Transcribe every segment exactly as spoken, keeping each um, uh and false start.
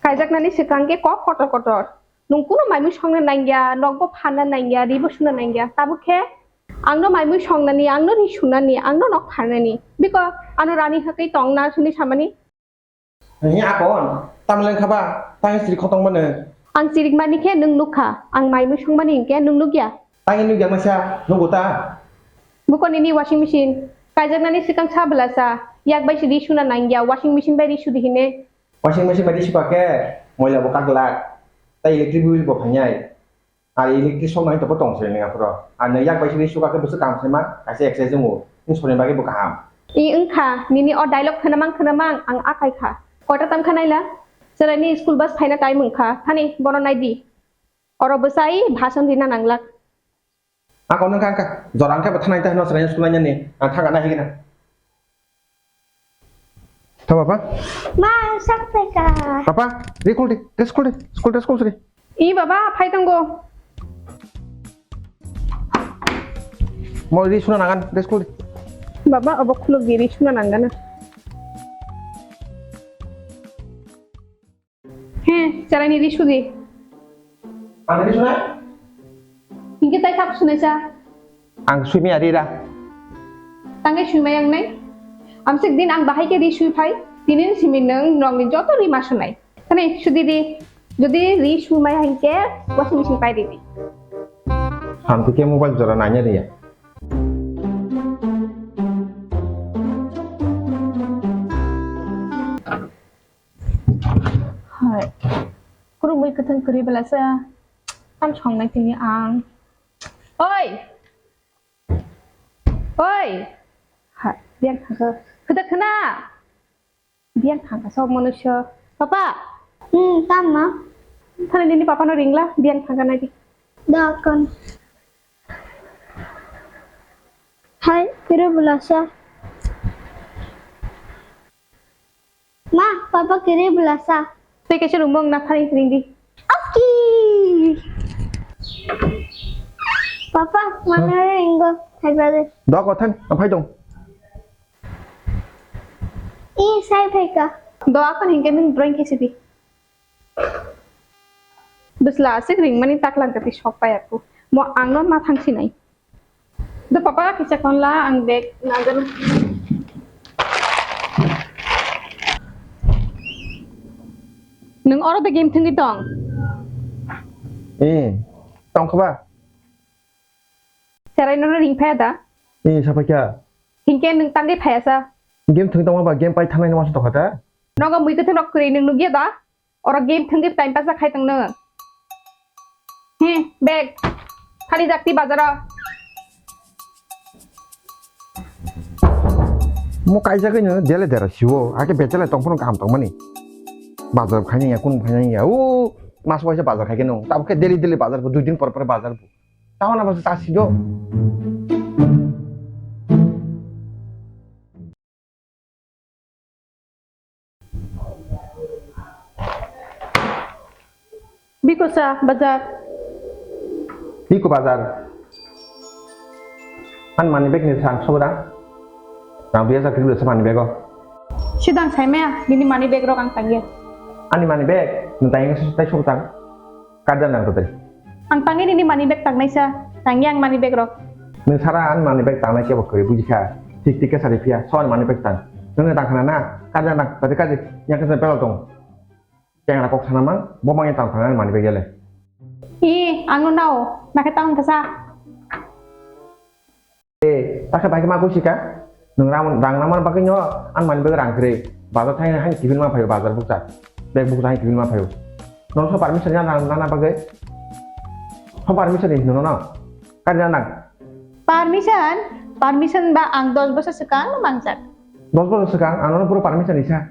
Kaijaknani swkang khe kok kotor kotor. Nwng kunu maimui songna nangya, nokbo phanna nangya, ribo suna nangya. Tabuk khe angno maimui songnani, angno ri sunani, angno nok pharnani. Biko ano rani hwkwi tongna sini samani. Ni akon, tamle khaba, tang siri khotong mane. Ang chirik mani khe nwng nukha, ang maimui songmani hinkhe nwng nukya. Tang nukya masa, nugo ta. Buko nini washing machine, kaijaknani swkang sa bwlasa, yak bai si ri suna nangya, washing machine bai ri sudi hine. Washing machine bai ri suka khe, moila bo kaglak, tai electric bill bo phainai. Ar electric sok nai to bo tong se nang aphuru. Ar nang yak bai sini suka khe bwswk kaham se ma, kaisa exercise wngo. Ni sori bagwi bo kaham. I wngkha, nini o dialogue khwnamang khwnamang ang akai kha. Koita tam kha naila? Chwraini school bus phaina time wngkha. Thani bono nai di. Oro bwsai bhasan rina nanglak. Ako nang kha, kha. Jora wngkha bo thanai ta hino chwraini school nainani. Ang thangka nai higina. Tha papa? Ma, ang sak phaikha. Papa, ri khul di, dress khul di, school dress khul sri. I baba, phai tongo. Mo ri suna nangan, dress khul di. Baba, obo khuluk di, ri suna nangana. He, chwraini ri sudi. Ani ri suna? Hinkhe tai sak sunai sa. Ang sui maya ri ra. Tangwi sui maya wngnai? Amsik din ang bahai khe ri sui phai. Tinin simi nwng nokni joto ri ma sunai. Thani sudi ri. Jodi ri sui maya hinkhe washing machine pai rini. Hamti khe mobile jora nanya riya. Hai. Kurumwi kwthang kwrwi belasa. Tam songnai tini ang. Oi! Oi! Ha, biang thangkha. Khwda khwna! Biang thangkha sok manusia. Papa! Hmm, tama? Thani nini papa no ringla, biang thangkha nai di. Dakon. Hai, kiri belasa. Ma, papa kiri belasa. Tei kaisa rwngmung na thani ring di. Oki. Papa, mana ringgo thaiba de. Dok othan, aphai dong. I sai phaika. Do akon hingke nung drawing khe sidi. Bwsla aswk ringmani taklang kati sok pai aku. Mo angno ma thang sinai. Do papa kisa kon la ang bag nangano. Nung oro de game thwngwi tong. Eh, tong khoba. Serai nono ring phaya da? Eh, sapai kya? Hingke nung tangwi phaya sa? Game thwngwi tongma ba game pai thangnai no wansuk tokha ta? Nogo mui kwthwng rok kwrwi nung nugya da? Oro game thwngwi time pass khai tong nung. He, bag. Thani jakti bazaro. Mo kaijagwi no dele dera siwo. Ake bechele tongphano kaham tongmani. Bazar khaini ya, kunu khaini ya. O, mas waisa bazar khaikhe nung. Tabukhe daily daily bazar bo, dui din por por bazar bo. Tamo na basa chasi do. Biko sa bazar. Biko bazar. An money bag ni sang sobra. Nang biasa kiri sa money bag o. Sidang sai maya, bini money bag rok ang tangya. Ani money bag, nang tangya sa tai sobra tang. Kada nang tadi. Ang tangwi nini money bag tangnai sa, tangwi ang money bag rok. Nung sara ang money bag tangnai kebo kwrwi bujikha, tik tik khe sari phiya, so ang money bag tang. Nung tang khna na, kaja nang, tadi kaji, yang khe pelo tong. Yang rakok sana mang, bo mang yang tang khna money bag yale. I, ang no nao, nakhe tang kasa. Eh, takhe bai ma kusi ka? Nung rang rang namar bagwi no, ang money bag rang kwrwi. Bazar thai hai kibin ma phayo bazar bukcha. Bag bukcha hai kibin ma phayo. Nung so permission ya rang nana bagwi. So permission ni no. Kari nang. Permission, permission ba ang dos bosor swkang mangjak. Dos bosor swkang ang no puro permission isa.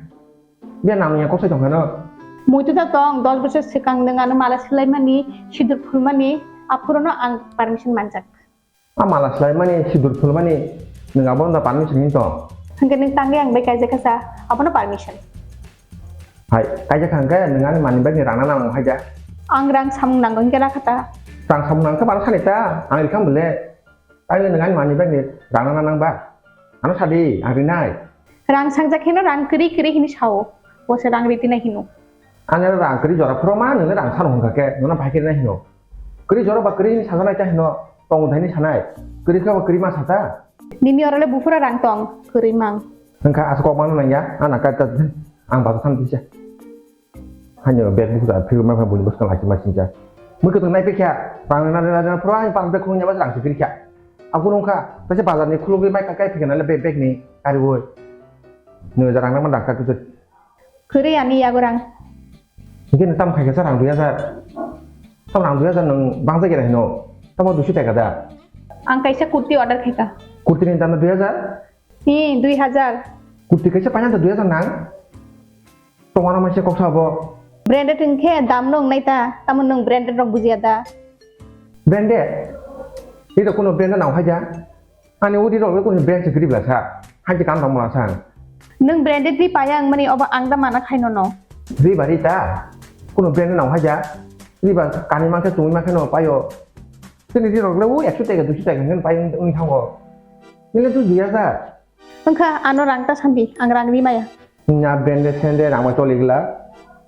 Bia nang ya kosai tong no. Muitu da tong dos bosor swkang nung ano mala swlaimani, sidur phulmani, aphurono ang permission manjak. A mala swlaimani, sidur phulmani, nwng abono da permission hin tong? Hwnkhe nwng tangwi ang bai kaijak kha sa, abono permission. Hai, kaijak kha hwnkhe nwng ani money bag ni rang na nang hai da? Ang rang samung nango hwnkhe rakha ta. Rang samung nangkhe bana sani ta, ang rikha bole. Ai nwng ani money bag ni rang na nang ba? Ano sadi, ang rinai. Rang sangjak hino rang kwrwi kwrwi hini sao, bo se rang ritinai hino. Ani rang kwrwi jora phuru ma nini rang sano hwnkha khe, nono bai khe nai hino. Kwrwi jora ba kwrwi hini sajanai ta hino, tong thai ni sanai. Kwrwi kha ba kwrwi ma sata. Nini oro le buphuru rang tong, kwrwi mang. Hwnkha asa kok mano nangya, ana ka ta ang bago san tisa. Hanya bag buku da philma pha buni bwskang laki ma sinja. Mui kwthang nai pekha, rang na na na phuru ang pang bag khulungya ba rang sikri kha. Aku nungkha, kaisa bazar ni khulugwi mai kakai phikha na le bag, bag ni kari woi. Nini rang na man rang ka tu. Kwrwi ani yago rang. Hingke nwng tamo khaikha sa rang dui hajar. Tamo rang dui hajar nwng bangsa khe hino. Tamo duiso taka da. Ang kaisa kurti order khaikha. Kurti ni dam dui hajar? Hi, dui hajar. Kurti kaisa paina da dui hajar nang. Tongmana maise kok sabo. Branded hingkhe dam no wngnai ta. Tamo nwng branded rok bujiya da. Branded? Ito kuno brand nang haja. Ani udi rok le kunu brand se gri bla sa, hai se kam tang mala sa. Nwng branded ri paya ang mani obo ang da mana khai nono. Ri ba ri ta, kunu brand nang haja, ri ba kani ma khe tumi ma khe no payo. Tini ri rok le u ekso taka, duiso taka ngen payo wng thango. Nile tu duya sa. Wngkha ano rang ta sambi, ang rang ri maya. Nya branded sende rang bai toli gla,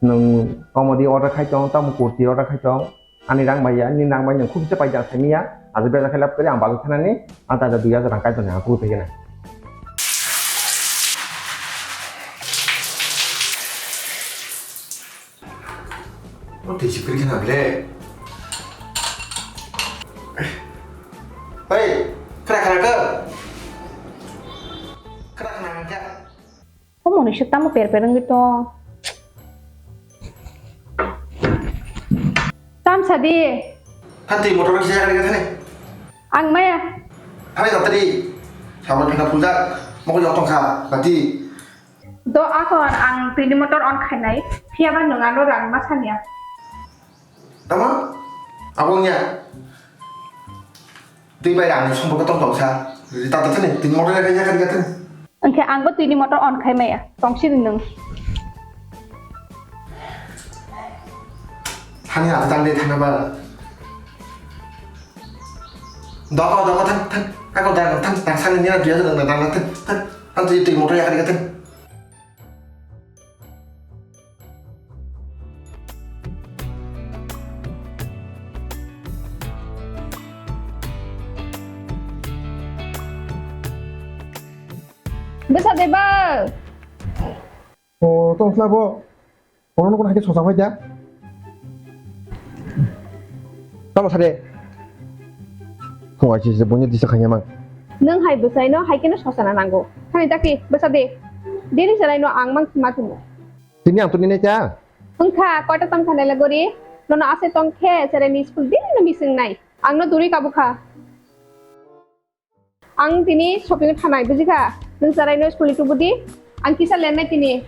nwng komodi order khai tong, tamo kurti order khai tong. Ani rang bai ya, nini rang bai nwng khub se paijak saimiya, ajo bejak khe lab kari ang bagwi khanani, ang ta dui hajar rang kaitor ni ang khub se kena. O tei si kiri khana ble. Hei, khara khara ka. Khara khana ka. O monisa tamo per per wngwi tong. Tam sadi. Thanti motor kaisa jaga thani. Ang maya. Thani tadi. Sabar phina puljak. Mokol jok tongkha. Tadi. Do akon ang tini motor on khainai. Phiya ba nwng ano rang ma sanya. Tama? Abong ya. Twi bai rang ni sompok tong tong sa. Tata thani. Tini motor kaisa jaga thani. Hwnkhe angbo twini motor on khai maya, tong sini nwng. Thani ata tang de thana ba. Doko, doko, thang, thang. Ako dang, thang, thang, thang, ni na dia dang, dang, thang, thang. Thang, twi, twi motor ya kari thang. Bwsa de ba? O, tong sla bo. Oro no kono hai khe sosa phai da. Tamo sade. Phung ai se bunya disa khanya mang. Nwng hai bwsai no hai khe no sosa na nango. Thani taki bwsa de. Dini salai no ang mang ma tumo. Tini ang tuni ne cha. Wngkha koita tong thani le gori. Nono ase tong khe sere ni school dini no mising nai. Ang no duri kabu kha. Ang tini shopping thanai, bujikha? Nwng chwraino school ni tubudi, ang kisa lennai tini.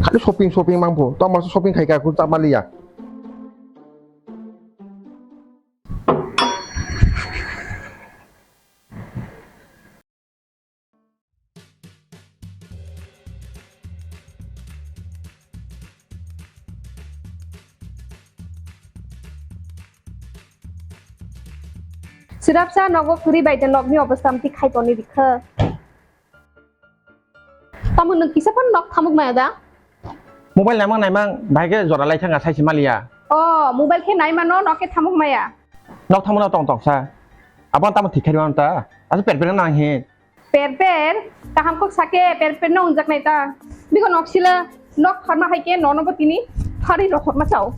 Khali shopping, shopping mangphu, tamo shopping khaika, kung chama liya. Swrapsa nogo kwrwi bai de nokni obostha amtwi khai toni rikha. Tamo nwng kisa phano nok thamuk maya da? Mobile naimang naimang, bahai khe jora lai thangkha, saisi maliya. O, mobile khe naimano, nok khe thamuk maya. Nok thamukno tong tong sa. Abo tamo thik khairima ta? Asa per per nang hi. Per per, kaham kok sake, per per no unjak nai ta. Biko nok sila, nok pharma hai khe nono bo tini pharwi rokhorma chao.